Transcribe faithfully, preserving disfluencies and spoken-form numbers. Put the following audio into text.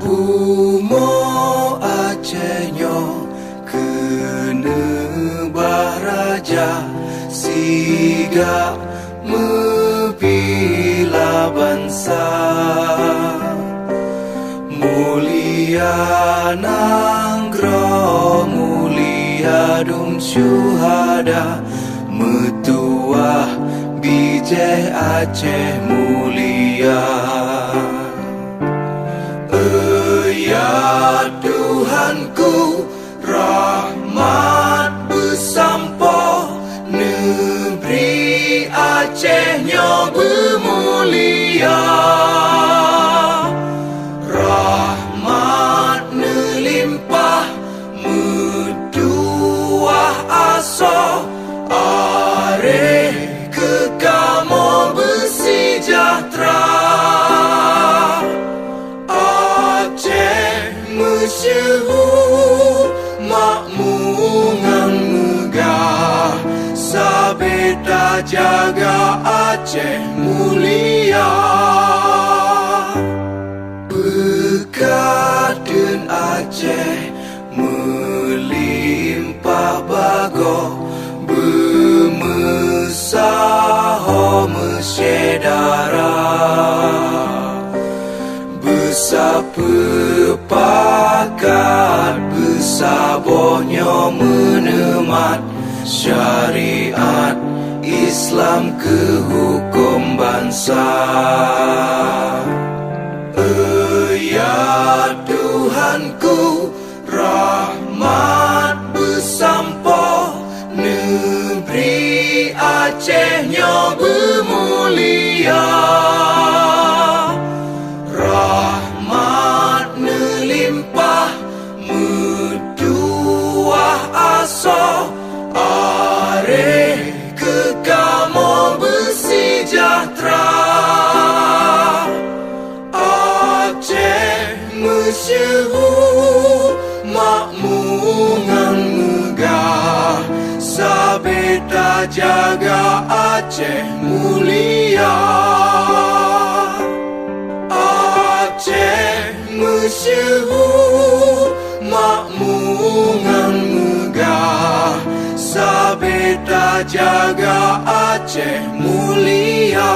Bumoe Aceh nyoe keuneubah raja, sigak meubila bansa. Mulia nanggroe, mulia dum syuhada, meutuwah bijéh Aceh mulia. Ya Tuhanku, rahmat beusampoe, neubri Aceh nyoe beumulia. Rahmat neulimpah, meutuwah asoe, areh keu kamoe beuseujahteura. Aceh meusyeuhu, makmu ngon meugah, sabe tajaga Aceh mulia. Beukat kheun Aceh meulimpah bagoe, beumeusaho meusyedara. Beusapeupakat, beusaboh nyoe meuneumat syariat Islam keu huköm bansa. Ya Tuhanku, rahmat beusampoe, neubri Aceh nyoe beumulia. Rahmat neulimpah, meutuwah asoe, areh keu kamoe beuseujahteura. Aceh meusyeuhu, makmu ngon meugah, sabe tajaga Aceh mulia. Aceh meusyeuhu, makmu ngon meugah, sabe tajaga Aceh mulia.